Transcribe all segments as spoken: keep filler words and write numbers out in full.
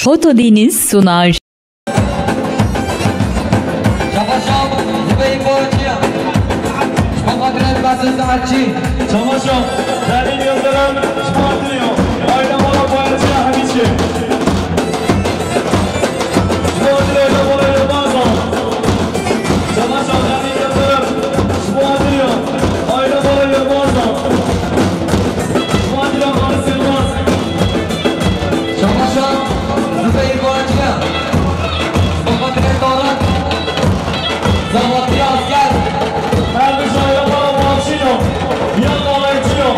Foto Deniz sunar. Çamaşan, Zübeyir Boğaçı'ya. Şafak Renk Basın Saatçı. Çamaşan, Daniel Yıldırım, Şubatlı'ya. Aile Bala Boğaçı'ya Hamiçi. Şubatlı'ya Bala Yılmaz'a. Çamaşan, Daniel Yıldırım, Şubatlı'ya. Aile Bala Yılmaz'a. Şubatlı'ya Halis Yılmaz. Çamaşan, Zübeyir Boğaçı'ya. Mustafa Güneş Doğran. Zavallı asker. Her bir sayıda para borçluyum. Yan dolayıcıyım.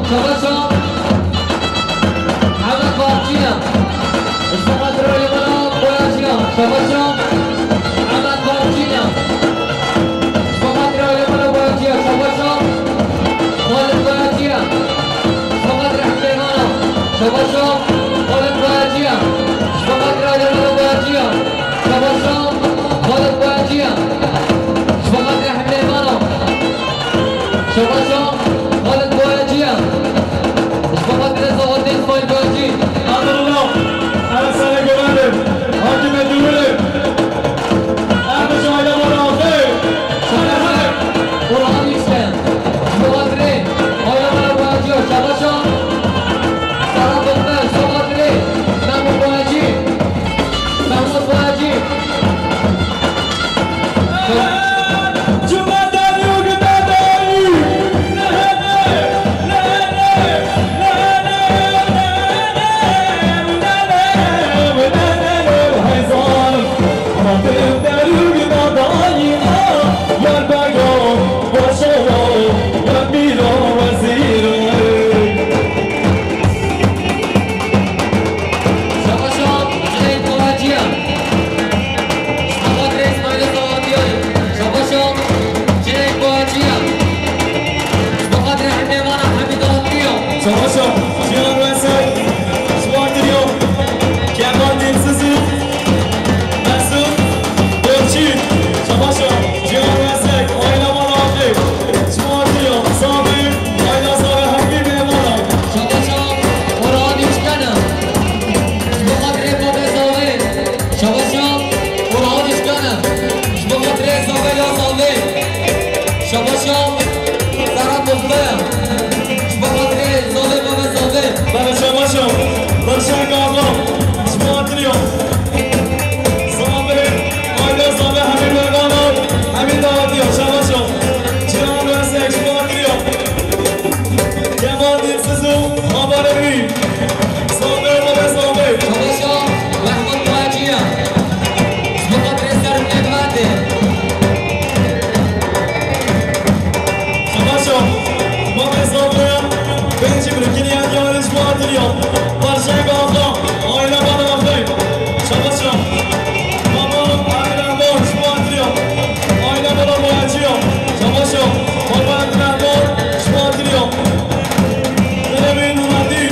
Şabaşo. Emed Barçî ya. Ji bo xatir ailê me re boyaciya. Şabaşo. Emed Barçî ya. Ji bo xatir ailê me re boyaciya. Şabaşo. Xalid boyaciya. Ji bo xatir Hemdê Mano. Şabaşo. Xalid boyaciya. Ji bo xatir ailê me re boyaciya. Şabaşo. Xalid boyaciya. Ji bo xatir Hemdê Mano. Şabaşo. Xalid boyaciya. Ji bo xatirê Saadettin Îsmaîl Bacî. Emrullah, Ereserê Guvenê, Hakimê Dûrê, Ermiş aile Maraxê, Şerefek, Orhan Üçgen. Ji bo xatirê aile Mara Boyaciya, şabaşa. Sara Doktor, ji bo xatirê Mehmûd Boyacî. Mehmûd Boyacî. Şabaşa, Cüneyt Boğaçı'ya. Ji bo xatirê Îsmaîlê Sawatiya. Şabaşa, Cüneyt Boğaçı'ya. Ji bo xatirê Hemdê Mara, Hemîd Ahatlı'ya. Şabaşa, Cihan Wesel, ji bo xatirê Kemal Dilsizî, Mesut Borçî. Şabaşa, Cihan Wesel, aile Mara Akrê. Ji bo xatirê Sabir, aile Sabir Hemî Mêmana. Şabaşa, Orhan Üçkan'a. Ji bo xatirê babê Zalê. Şabaşa Orhan Üçkan'a. Ji bo xatirê Zalê ya Zalê. Şabaşa Serhat Muxtar'a. Ji bo xatirê Zalê babê Zalê. Bebe şabaşa. Barşak Ağa. Ji bo xatirê Zalê. Aile Zalê Hemîd Mergana. Hemîd Dawatiya. Şabaşa. Cihan Wesek. Ji bo xatirê Kemal Dilsiz û Habarê wî. Zalê, Zalê, Zalê. Şabaşa Mehmûd Boyacı'ya. Ji bo xatirê ser Nêdvendê. Şabaşa. Mamê Zalê. Pêncî birikî ya diyarê ji bo xatirê Barşek Axa. Aile Balaxê. Şabaşa. Baba Abdurrahman, ji bo xatirê aile Balaxê ya. Şabaşa. Baba Abdurrahman, ji bo xatirê Keremê Nuradîn.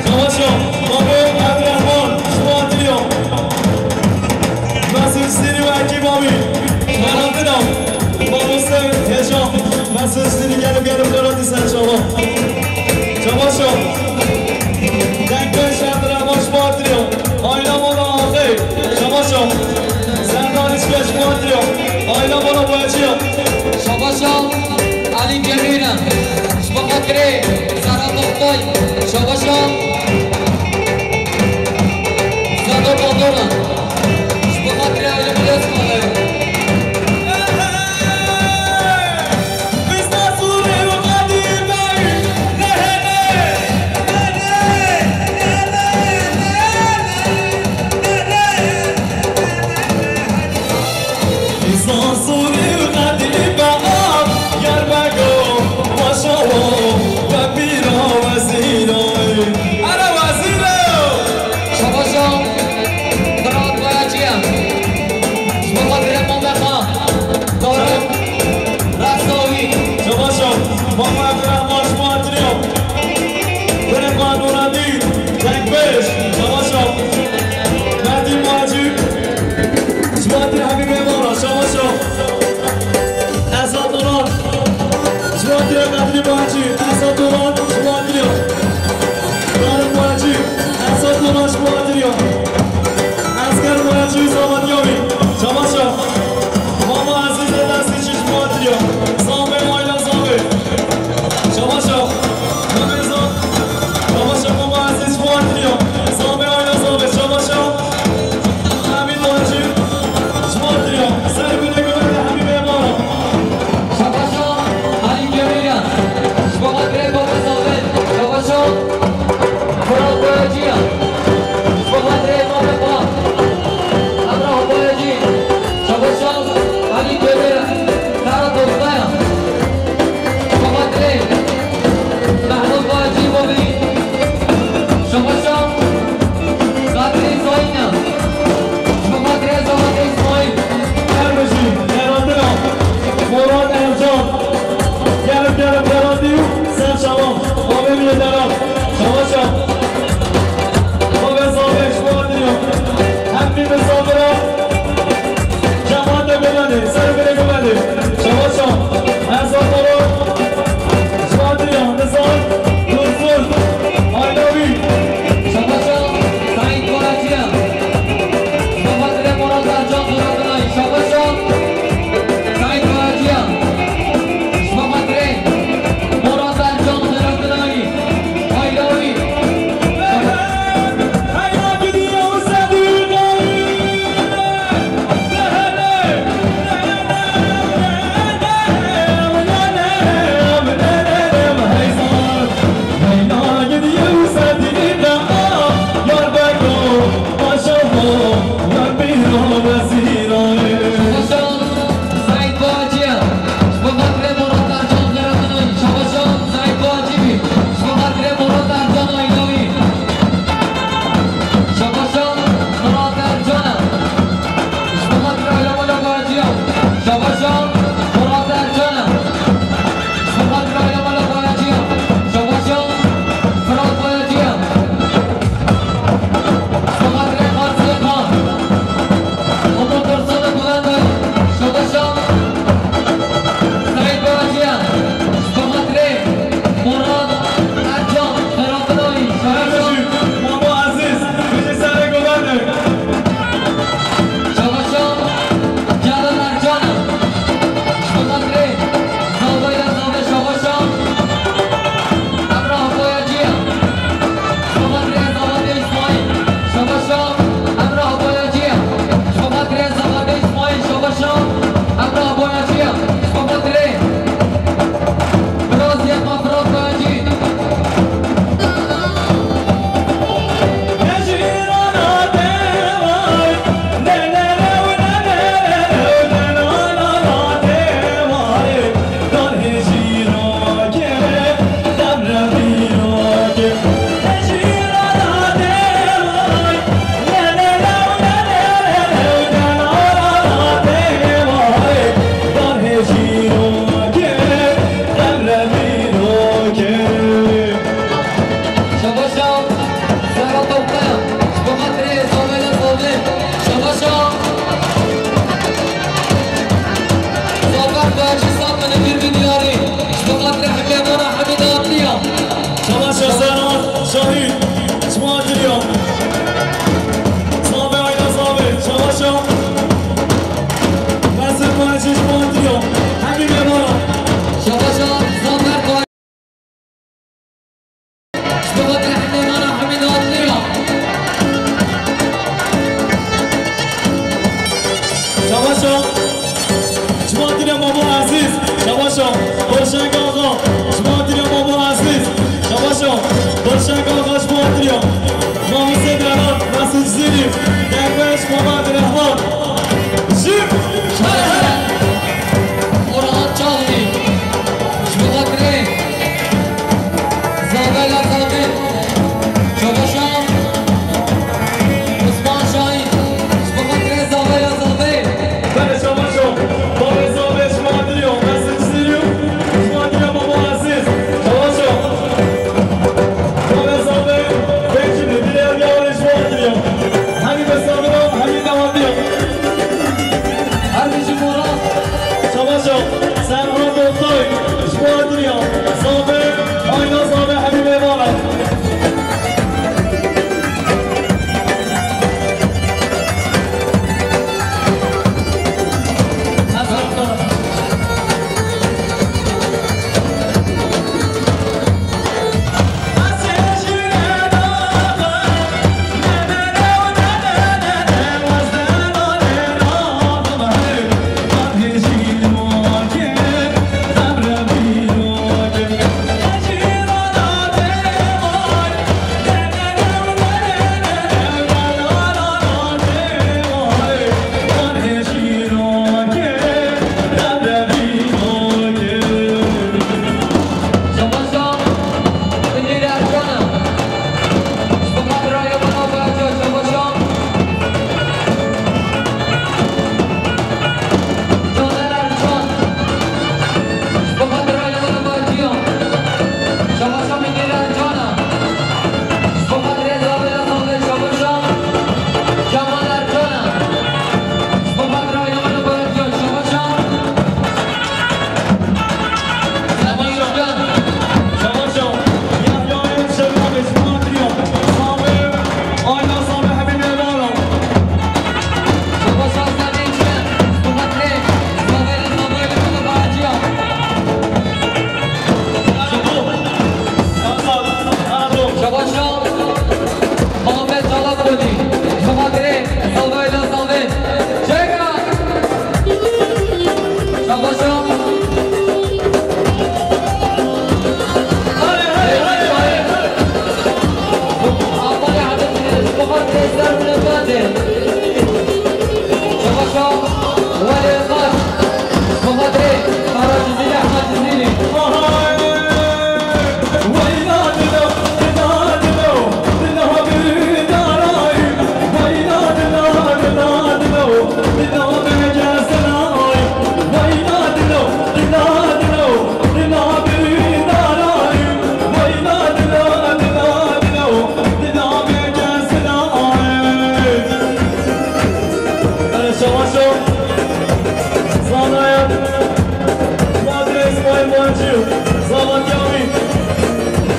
Şabaşa. Baba Abdurrahman, ji bo xatirê Mesut Sîrî ve ekîba wî. Şabaşa. Mamoste Yaşam. Mesut Sîrî gelip gelip Beratî ser çava. Şabaşa. Dengbeş Abdurrahman, ji bo xatirê Ayna Mola Axê, şabaşo. Serdar Üçgen, ji bo xatirê Ayna Mola Boyacı'ya. Şabaşo. Elî Cemîle, ji bo xatirê Serhat Oktay, şabaşo. Sado Pandora, ji bo xatirê Elî Beyaz Kale.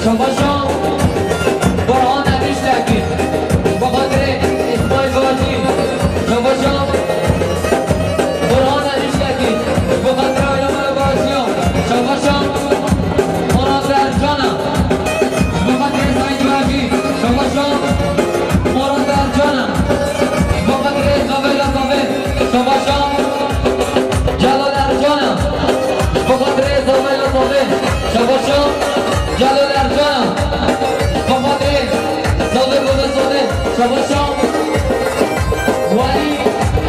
Şabaşa Burhan Erişlekî, bi xatirê Îsmaîl Bacî. Şabaşa Burhan Erişlekî, bi xatirê aîla me re Bacî ya. Şabaşa Murat Ercana, bi xatirê Saîd Bacî. Şabaşa Murat Ercana, bi xatirê Zavê la Zavê. Şabaşa Celal Ercana, bi xatirê Zavê la Zavê. Şabaşa Celal Ercana, bi xatirê Zavê Zavê Zavê. Şabaşa Welî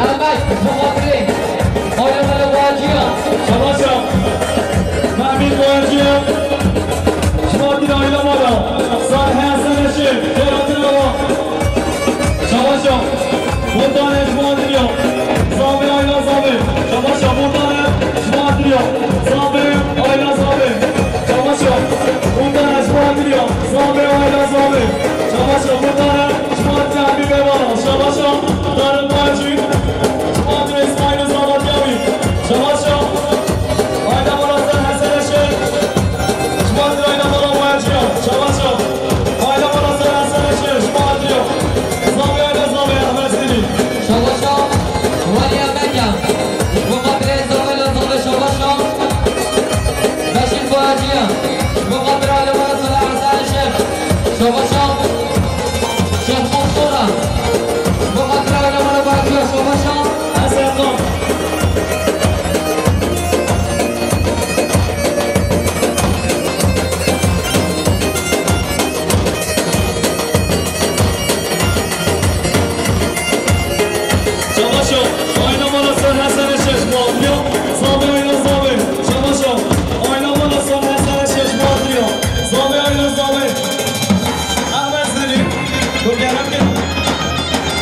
Emek, bi xatirê Aîla me re Bacî ya. Şabaşa Mehmet Bacî ya. Şima dîn aîla me re. Salih Hesen Eşir, Celalettin Baba. Şabaşa, Botan Ecma Dirya, Zavê Aîla Zavê. Şabaşa, Botan Ecma Dirya, Zavê Aîla Zavê. Şabaşa, Botan Ecma Dirya, Zavê Aîla Zavê. Şabaşa, Botan Ecma Dirya, Habîb Eyvallah. Şabaşa, Tarık Bacî, Şabaşa, Îsmaîl Zavat Yavî. Şabaşa, Aîla Mala Ser Hesen Eşir. Şima dîn aîla Mala Bacî ya. Şabaşa. Aîla Mala Ser Hesen Eşir. Şima dîn ya. Zavê aîla Zavê Ehmed Zînî. Şabaşa. Welî Emek ya. Ji bo xatirê Zavê la Zavê şabaşa. Beşîr Bacî ya. Ji bo xatirê aîla Mala Ser Hesen Eşir. Şabaşa. Şêx Mostora. Ji bo xatirê aîla Mala Bacî ya. Şabaşa. Hesen Xan. Şabaşo, aîla Mala Ser Hesen Eşir, ji bo hatiriya. Zavê aîla Zavê. Şabaşo, aîla Mala Ser Hesen Eşir, ji bo hatiriya. Zavê aîla Zavê. Ehmed Zînî, tu gerek.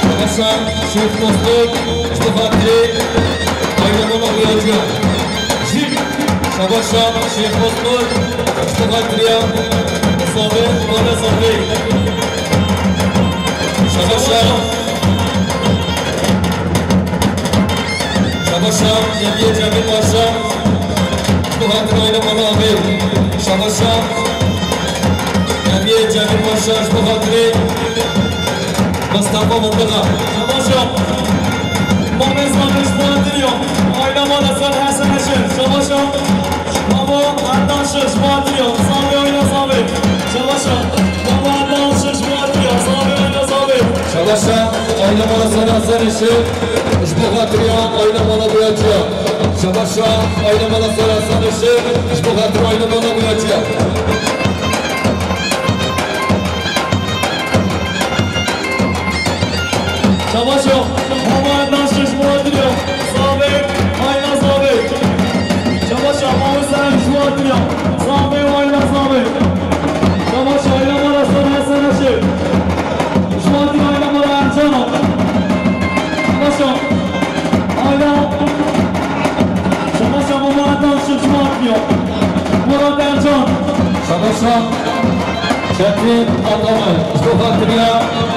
Şabaşa Şêx Mostor, ji bo hatirê aîla Mala Boyaciya. Jî. Şabaşa Şêx Mostor, ji bo hatiriya Zavê, Mala Zavê. Şabaşa. Şabaşa Nebiyê Cemîl Paşa, ji bo hatirê aîla Mala Avê. Şabaşa Nebiyê Cemîl Paşa, ji bo hatirê Mustafa Mintiqa. Şabaşa. Mamê Zavê ji bo hatiriya. Aîla Mala Ser Hesen Eşir. Şabaşa. Mama Erdan Şir ji bo hatiriya. Zavê aîla Zavê. Şabaşa. Mama Erdan Şir ji bo hatiriya. Zavê aîla Zavê. Şabaşa. Aîla Mala Ser Hesen Eşir. Ji bo hatiriya aîla Mala Boyaciya. Şabaşa. Aîla Mala Ser Hesen Eşir. Ji bo hatiriya aîla Mala Boyaciya. Şabaşo, Mama Erdan Şir ji bo hatiriya. Zavê, aîla Zavê. Şabaşo, Mama Hüseyin ji bo hatiriya. Zavê, aîla Zavê. Şabaşo, aîla Mala Ser Hesen Eşir. Ji bo hatiriya aîla Mala Ercana. Şabaşo, aîla. Şabaşo, Mama Erdan Şir ji bo hatiriya. Murat Ercan. Şabaşa Çetin Atabay. Ji bo hatiriya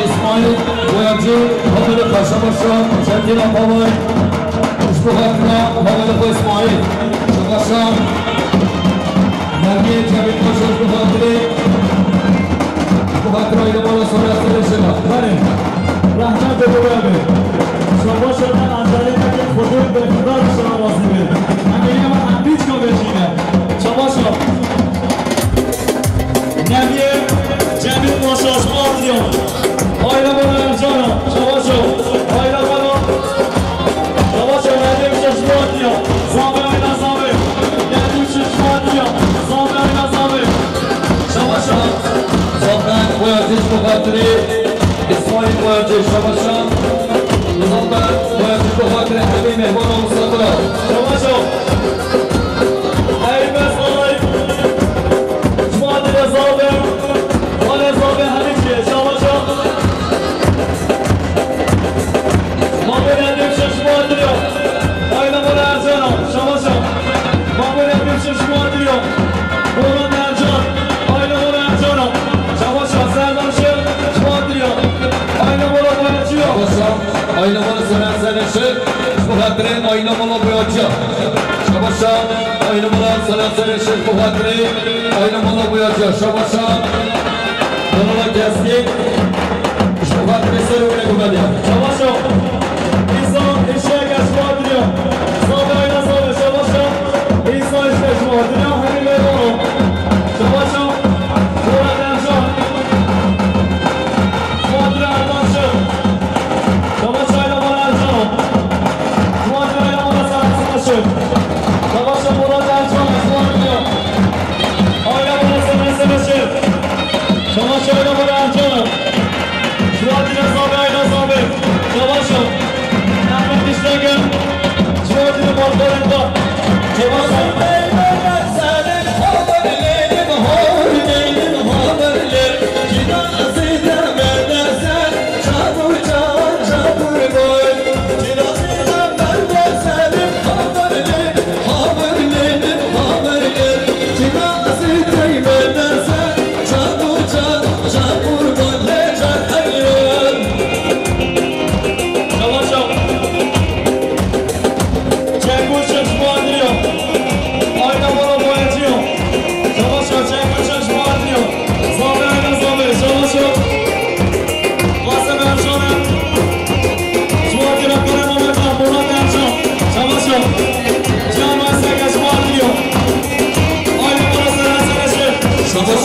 Îsmaîl Boyacı, Hamelî Paşa. Şabaşa Çetin Atabay. Ji bo hatiriya Hamelî Îsmaîl. Şabaşa Nermiyê Cemîl Paşa ji bo hatirê, ji bo hatira aîla Mala Ser Hesen Eşir. Belê. Rehmet û dua be. Şabaşa me Antalya neke Xwedê berxudar şima razî be. Em ê yema em bîçka vejîne. Şabaşa. Nermiyê Cemîl Paşa ji bo hatiriya. Aîla Mala Ercana. Şabaşa. Aîla Mala. Şabaşa Nermiyê Paşa ji bo hatiriya. Zavê aîla Zavê. Nermiyê Paşa ji bo hatiriya. Zavê aîla Zavê. Şabaşa. Zafer Boyacı ji bo hatirê Îsmaîl Boyacı. Şabaşa. Zafer Boyacı ji bo hatirê hemî mêhmana misafira. Şabaşa. Ey, bes, alay. Ji bo hatiriya Zavê. Mala Zavê hemî çi ye? Şabaşa. Mamê Nedîm Şir ji bo hatiriya. Aîla Mala Ercana. Şabaşa. Mamê Nedîm Şir ji bo hatiriya. Boran Ercan. Aîla Mala Ercana. Şabaşa. Serdar Şir ji bo hatiriya. Aîla Mala Boyacıya. Şabaşa. Aîla Mala Seren Seren Şir ji bo hatirê aîla Mala Boyacıya. Şabaşa. Aîla Mala Seren Seren Şir ji bo hatirê aîla Mala Boyacıya. Çabaşa, Donala Keskin, ji xatirê ser û gumediya. Çabaşa, însan, înşe geşwa diriya. Zabe ayna zabe, çabaşa, însan, înşe geşwa diriya. Hemî lê baro. Çabaşa, Bora Ercan. Şwa diriya Ercan Şir. Çabaşa ayna bora Ercan. Şwa diriya ayna bora Serhat Şir. Çabaşa Bora Ercan, şwa diriya. Ayna bora Serhat Şir. Çabaşa ayna bora Ercan. Şwa diriya zabe ayna zabe. Çabaşa. Ahmet Dişlegen. Şwa diriya Barbarında. Çabaşa. Çabaşa. Çekuçek ji bo Andriyo. Ayna bala boyacıyo. Çabaşa, çekuçek ji bo Andriyo. Zabe, ayna zabe, çabaşa. Qasem Ercan e. Ji bo Andriyo, Kore Mehmet Han, Murat Ercan. Çabaşa. Cihan Aysel, ji bo Andriyo. Ayna bala Seren Sereşir. Çabaşa.